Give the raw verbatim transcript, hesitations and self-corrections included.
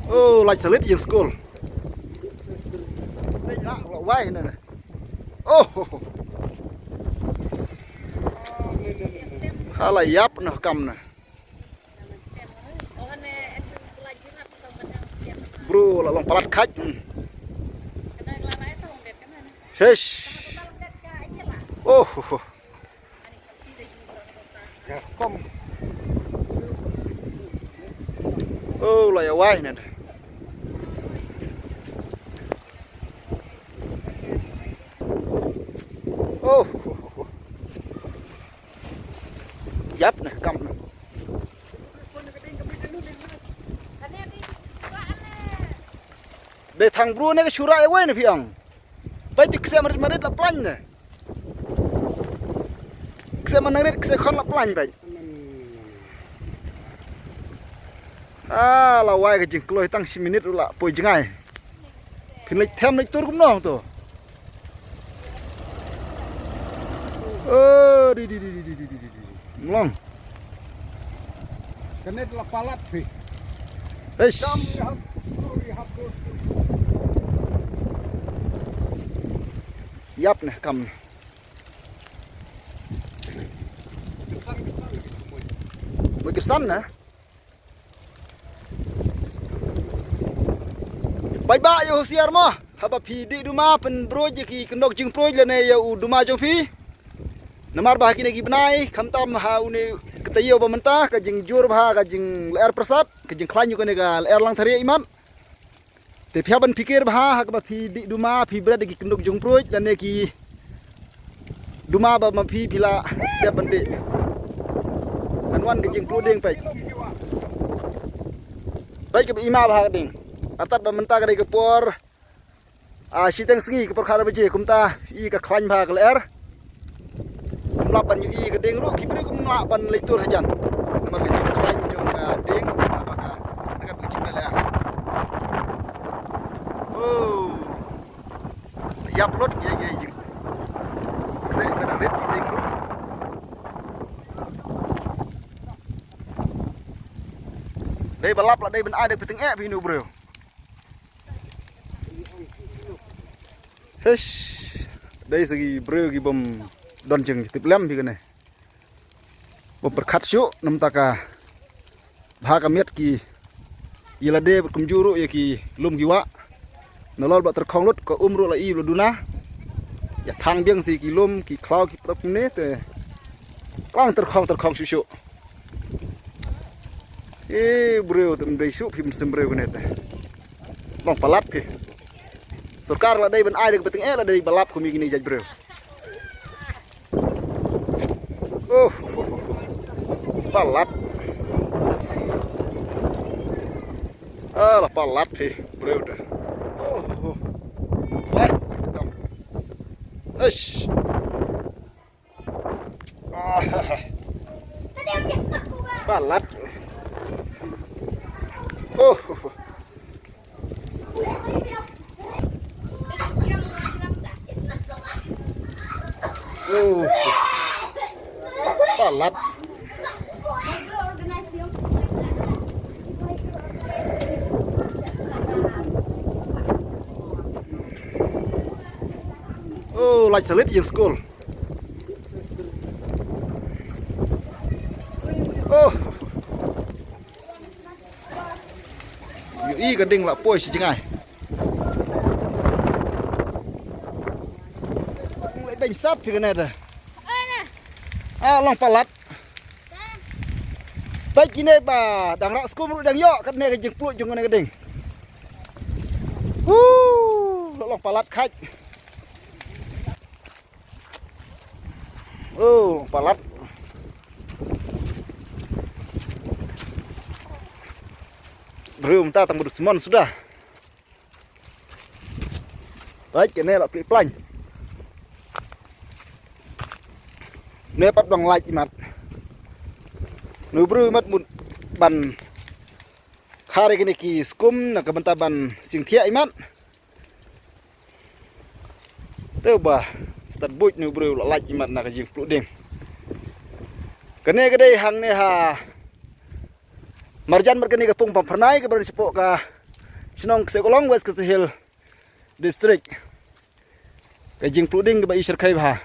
Oh, lait salit ïing skul. Lait la, la wai na na. Oh. Hala ïap na kam na. Bro, la long palat khaj. Shesh. Oh. Oh, la ïa wai na. Oh. Ïap na kam na. Dei thang bru ne ka shura ïa wai na phi ong. Pai ti kse marit marit la plan ne. Kse man rit kse khon la plan bai. Ah, la wai ka jingkloi tang shi minit ruh la poi jngai. Phin leit them leit tur kumno to. Oh, di di di di di di di di. Mlong. Kane la palat phi. Eish. Dam ïa hap, ïa hap. Ïap ne kam. Mo kirsan na. Bai ba ïa husiar mo. Haba phi dih duma pynbruj ïa ki kyndok jingpruj lane ïa u duma jong phi. Namar ba ha kine ki bnai khamtam ha une ka taïew ba mynta ka jingjur bha ka jinglyer pyrsad ka jingkhlaiñ ïa kane ka lyer lang tharia imat. Te phi hap ban pyrkhat bha ha kaba phi dih duma phi bret da ki kyndok jingpruj lane ki duma ba ma phi phi la dep ban dih. Ngan wan ka jingpluh dieng peit. Peit kaba i ma bha ka dieng. Artat ba mynta ka dei ka por, ah, shiteng sngi ka por khat baje kumta i ka khlaiñ bha ka lyer. Kum lap ban ïohi ka dieng ruh ki briew kum lah ban leit tur hajan. Namar ka jingkhlaiñ jong ka dieng, namar ka, ka jingkhlaiñ. Oh. Ïap lut ïa ïa ïa. Kse ba dang rit ki dieng ruh. Dei ba lap la dei ban ai dei pyntheng eh phi nu briew. Hish. Dei sa ki briew ki bym don jingtip lem phi kane. Bym pyrkhat shuh namta ka bha ka miat ki ïa lade bad kumjuh ruh ïa ki lum ki wah. Nalor ba tyrkhong lut ka um ruh la i la duna. Ïa thang biang si ki lum ki khlaw ki ptop ne te. Klang tyrkhong tyrkhong shuh shuh. E briew te ym dei shuh phi mynsiem briew kane te. Long palat phi. Sorkar la dei ban ai dei ba teng eh la dei ba lap kum ïa kine jait briew. Oh, palat. Ah, la palat phi briew da. Oh, oh. Wai, kam. Eish. Ah. Palat. Oh. Oh. Palat. Oh, lait salit ïing skul. Oh. Ïohi ka ding la poi shi jngai. Leit beiñ sat phi kane da. Ah, long palat. Peit kine ba dang rah skum ruh dang ïoh katne ka jingpluh jong kane ka ding. Hu, long palat khait. Oh, palat. Briew mynta tang ba dusmon suda. Peit kane la pli plain. Ne pat dang lait imat. Nu briew imat mut ban khar ïa kine ki skum na ka bynta ban sing thiah imat. Te ba stad buit nu briew la lait imat na ka jingpluh dieng. Kane ka dei hangne ha marjan bad kane ka pung Pamphyrnai kaba don shapoh ka Shnong Ksekolong, West Khasi Hills District. Ka jingpluh ding kaba i syrkhei bha.